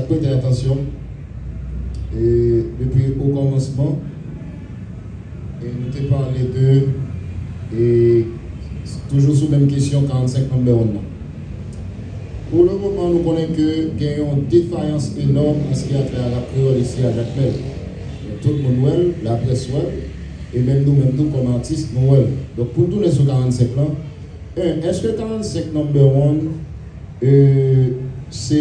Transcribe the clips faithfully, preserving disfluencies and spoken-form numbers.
Prete atansyon, e, depi o kòmansman, e, nou te pale de, e, toujou sou menm kesyon karannsenk number one nan. Pou le moman, nou konnen ke gen yon defayans enòm an se ki a travè rap kreyòl isi a Jakmèl. Tout moun wè l, laprès wè l, e menm nou menm tou kòm atis, nou wè l. Donk, pou n tounen sou karannsenk lan, en, èske karannsenk number one, e, se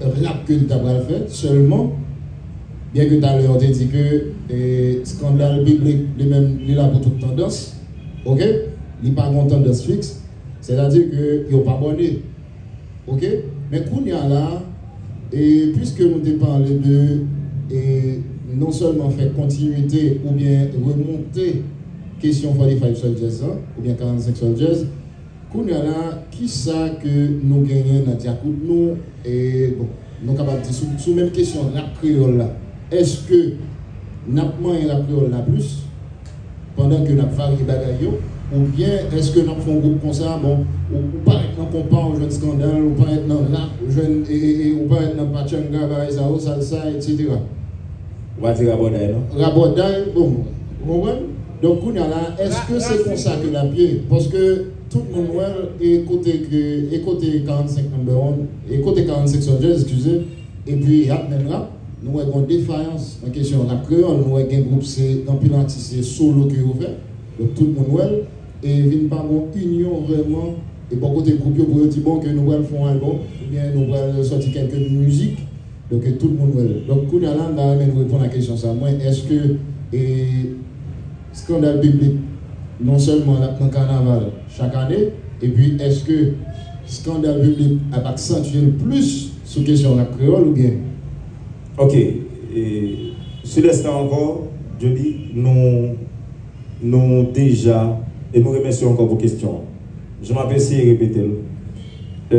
rap ke l ta pral fè sèlman? Byen ke talè w te di ke, e, Skandal Piblik, li menm, li la pou tout tandans, oke? Li pa gon tandans fiks, sètadi ke yo pa bòne. Oke? Men kounye a la, e, piske nou te pale de, e, non sèlman fè kontinwite oubyen remonte kesyon forty-five Soldiers lan, oubyen karannsenk Soldiers, kounye a la, kisa ke nou genyen nan dyakout nou? E, bon, nou kapab di sou, sou menm kesyon rap kreyòl la, èske n ap manyen rap kreyòl la plis? Pandan ke n ap varye bagay yo, oubyen èske n ap fè yon gwoup konsa, bon, ou, ou parèt nan konpa, ou jwenn Skandal, ou parèt nan rap, ou jwenn, e, e, e, ou parèt nan pachanga, bagay sa yo, salsa, etsetera. Ou pa di rabòday, non? Rabòday, bon, ou konprann? Donk, kounye a la, èske se konsa ke l ap ye? Paske tout moun wè l, e kote ke, e kote karannsenk number one, e kote karannsenk Soldiers, eskize, epi Yatman rap, nou wè gon defayans nan kesyon rap kreyòl, nou wè gen gwoup se anpil atis se solo ke yo fè, donk tout moun wè l, e vin pa gon inyon vrèman, e bò kote gwoup yo pou yo di bon ke nou pral fè yon albòm, oubyen nou pral sòti kèlke mizik, donk tout moun wè l. Donk kounye a la, m ta renmen nou reponn a kesyon sa, mwen, èske, e, Skandal Piblik, non sèlman l ap nan kanaval chak ane, epi èske Skandal Piblik ap aksantye l plis sou kesyon rap kreyòl oubyen? Ok, e, sou lèsta ankò, Jody, nou, nou deja, e nou remèsye w ankò pou kesyon an. Jan m ap eseye repete l, e,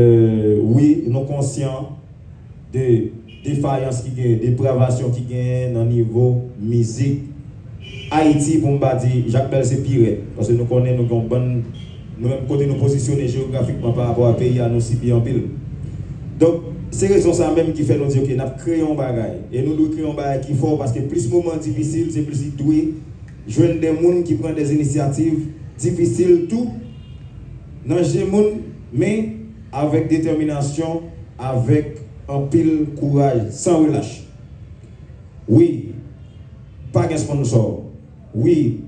wi, nou konsyan de defayans ki genyen, depravasyon ki genyen nan nivo mizik Ayiti, pou m pa di Jakmèl se pi rèd, paske nou konnen nou gen yon bann, nou menm kote nou pozisyone jewografikman pa rapò a peyi a, nou sibi anpil. Donk, se rezon sa menm ki fè nou di, ok, n ap kreye yon bagay, e nou dwe kreye yon bagay ki fò, paske plis moman difisil, se plis li dwe jwenn de moun ki pran de inisyativ difisil tou, nan je moun, men avèk detèminasyon, avèk anpil kouraj, san relach. Wi, pa gen sponsò. Wi,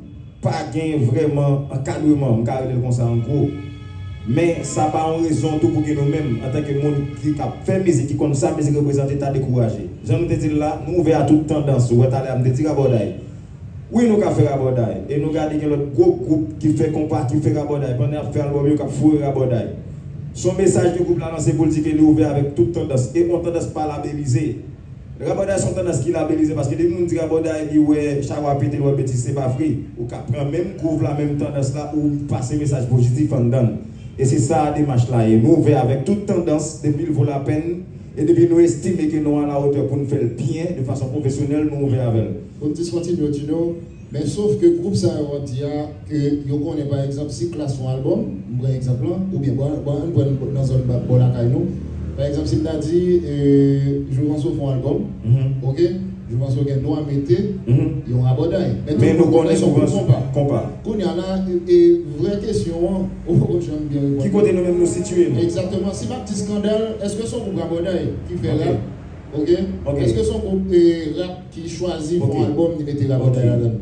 pa gen vrèman ankadreman, m ka rele l konsa an gwo. Men sa pa yon rezon tou pou ke nou menm, antanke moun ki ap fè mizik, ki konn sa mizik reprezante, ta dekouraje. Jan nou te di l la, nou ouvè a tout tandans. Ou wè talè a m te di rabòday. Wi, nou ka fè rabòday. E nou gade gen lòt gwo gwoup ki fè konpa, ki fè rabòday. Pandan y ap fè albòm yo, k ap foure rabòday. Se yon mesaj ke gwoup la lanse pou l di ke li ouvè avèk tout tandans. E yon tandans pa labelize. Rabòday se yon tandans ki labelize, paske depi moun di rabòday, li wè chawa pete, li wè betiz, se pa vre. Ou ka pran menm gwouv la, menm tandans la, ou pase mesaj pozitif anndan l. E se sa demach la ye. Nou ouvè avèk tout tandans, depi l vo lapèn, e depi nou estime ke nou a la otè pou n fè l byen, de fason pwofesyonèl, nou ouvè avè l. Pou n diskontinye, Junior, men sof ke gwoup sa yo w ap di a, ke yo konnen, pa egzanp, si Klass fè yon albòm, m pran egzanp lan, oubyen, bon, bon, ann pran nan zòn ba-, bò lakay nou. Pa egzanp, si m ta di, e, Jouvanso fè yon albòm, oke, Jouvanso gen dwa mete yon rabòday. Men tout moun konnen se yon gwoup konpa. Kounye a la, e, e, vrè kesyon an, ou poko janm byen reponn. Ki kote nou menm nou sitiye nou? Egzakteman. Si m ap di Skandal, èske se yon gwoup rabòday ki fè rap? Oke? Èske se yon gwoup, e, rap ki chwazi fè yon albòm, li mete rabòday ladan l?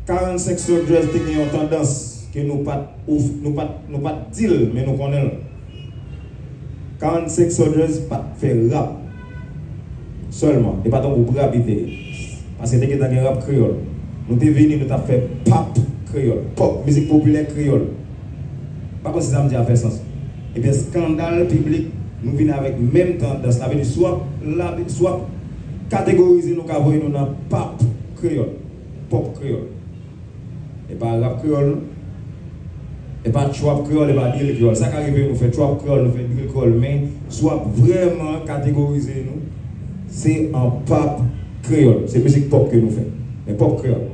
Karannsenk Soldiers te gen yon tandans ke nou pa t ouf-, nou pa t, nou pa t di l, men nou konnen l. Karannsenk Soldiers pa t fè rap sèlman. E pa t yon gwoup rap li te ye. Paske te gentan gen rap kreyòl. Nou te vini, nou t ap fè pop kreyòl. Pop, mizik popilè kreyòl. M pa konn si sa m di a fè sans. Ebyen, Skandal Piblik, nou vin avèk menm tandans. Sa vle di, si w ap, si w ap kategorize, nou ka voye nou nan pop kreyòl. Pop kreyòl. E pa rap kreyòl, non. E pa trap kreyòl, e pa drill kreyòl. Sa ka rive nou fè trap kreyòl, nou fè drill kreyòl, men si w ap vrèman kategorize nou, se an pop kreyòl. Se mizik pop ke nou fè. Men pop kreyòl.